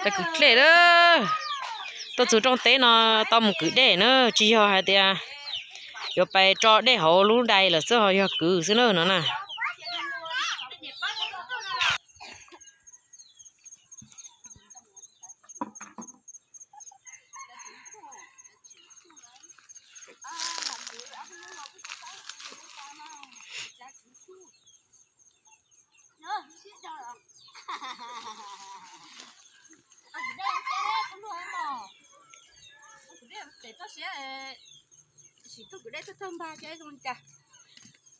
Kwv dej na, tuaj txug rooj teb no tau mus kwv dej na, tsis yog hais tias yuav pais tso dej hauv lub dais lawm xwb, ho yog kwv xwb na no na.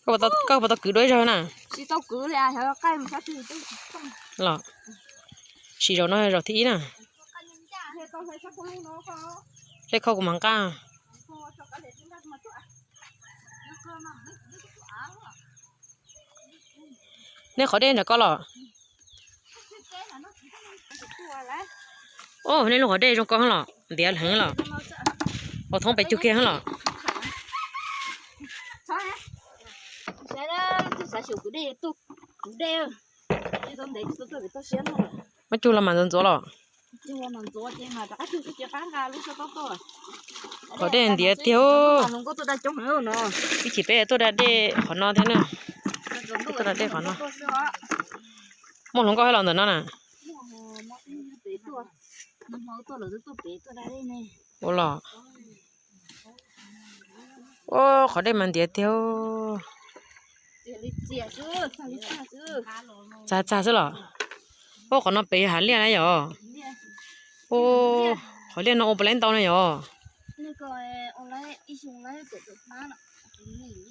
Koj puas tau kwv dua ib zaug na? Los, sim zaum no zaum thib ib na. Hlej khau kuv mas nqaj. Nej qhov dej nram ko los? Os, nej lub qhov dej zoo ko heev los, ntiav heev los. Ua thoob pes cug kiag heev los. Muab cug los mas ntxuav ntxuav los. Qhov dej ntiav tiag. Ib chim peb tuaj da dej qhov no thiab na. Tuaj da dej qhov no. Muaj hluas nkauj los ntawm no na? Ua los. Ua, qhov dej mas ntiav tiag. Txag txag xwb los? Ua, qhov no pem yog hav liaj na yom? Ua, qhov liaj no ua puas laib ntau na yom?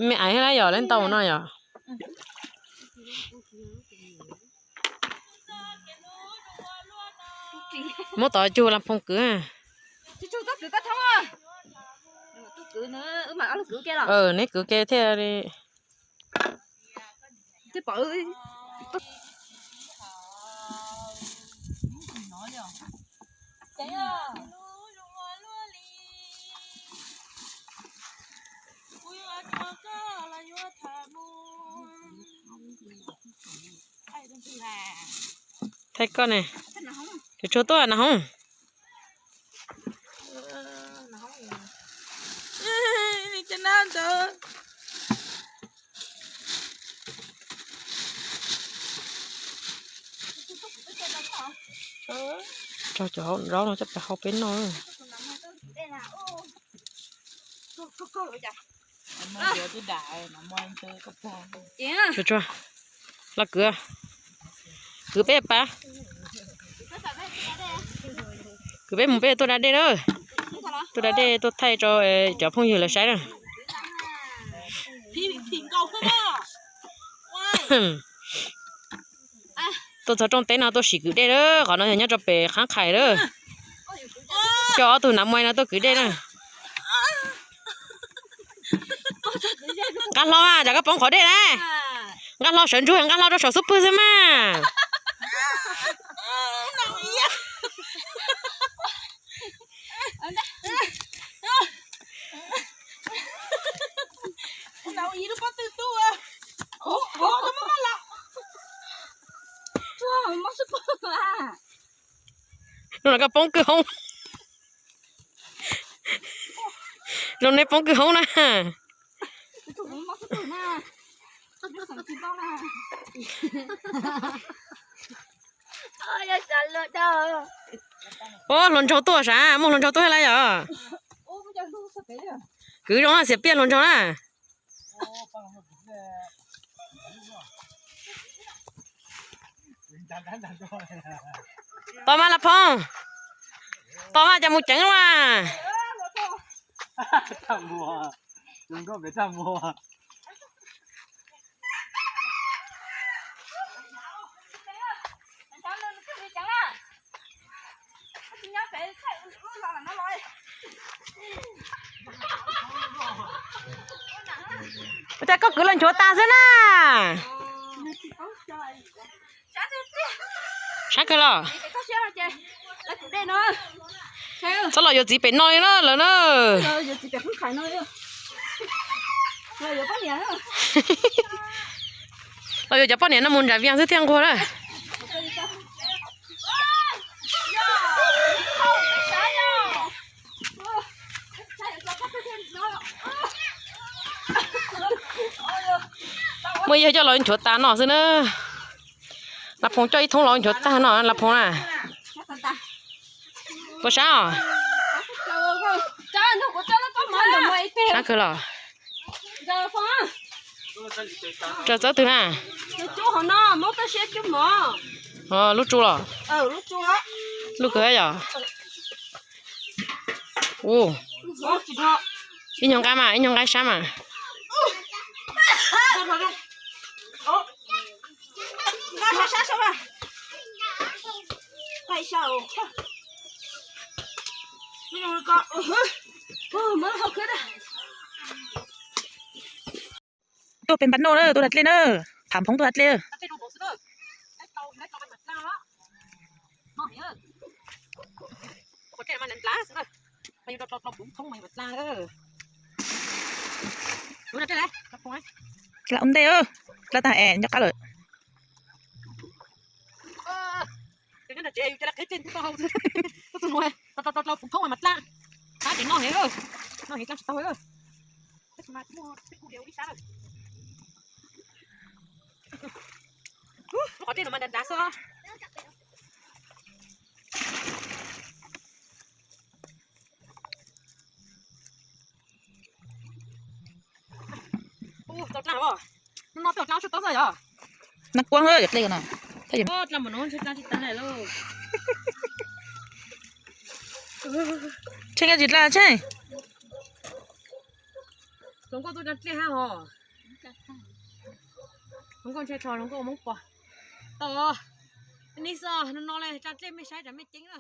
Me aiv thiab na yom, laib ntau no yom? Muab tod cug la phooj kwv. Neb kwv ke thiaj li. Thaij koj ne. Tus tshuag tuaj na hoob. Tso cov hauv zaub no coj pem hau peb noj. Tsuag tsuag, los kwv, kwv peb pab, kwv peb mus peb tuaj da dej na, tuaj da dej tuaj thaij rau cov phooj ywg lawv saib na. Tuaj txog rooj teb no tuaj sim kwv dej na, qhov no yog nyob rau pem qhab qhais na. Coj ob tug nav muaj no tuaj kwv dej na. Nqa hlo mas, tsam koj poob qhov dej na. Nqa hlo sawv ntsug, nqa hlo rau saum xub pwg xwb mas. Zoo no koj poob kwj hoob. Zoo ne poob kwj hoob na. Ua, hluas nraug tuaj sav, muaj hluas nraug tuaj thiab lawm yom. Kwv zoo na, xiam piaj hluas nraug na. Tos mas Laj Phoo, tos mas, cas mus ceev mas. Ua cas koj kwv los nchuav tas xwb na. Sab kawg los. Txhob los yuav txiv pem no li na lawm na. Los yuav cov poj niam no mus nram Vias xwb thiaj nquag na. Yog coj los nchuav tas no xwb na. Lav Phoom coj ib thoob los nchuav tag no Lav Phoom na. Puas sab os? Sab kawg los. Raws txawb twg na? Lub tsu los? Lub kawg yom. Ib nyuag nqaij mas, ib nyuag nqaij sab mas. Tuaj pem npas noj na, tuaj da dlej na. Tham Phoom tuaj da dlej. Dlej ua ntej, dlej tag es nco qab lawm. Nab kuab yog dlej no. Tsheej tsis dlej tsheej. Hluas nkauj tuaj da dlej hab hos. Hluas nkauj ntshai tsho, hluas nkauj Hmoob pos. Tau, nej xwb, no no le da dlej mej saib tsam mej ceeb na.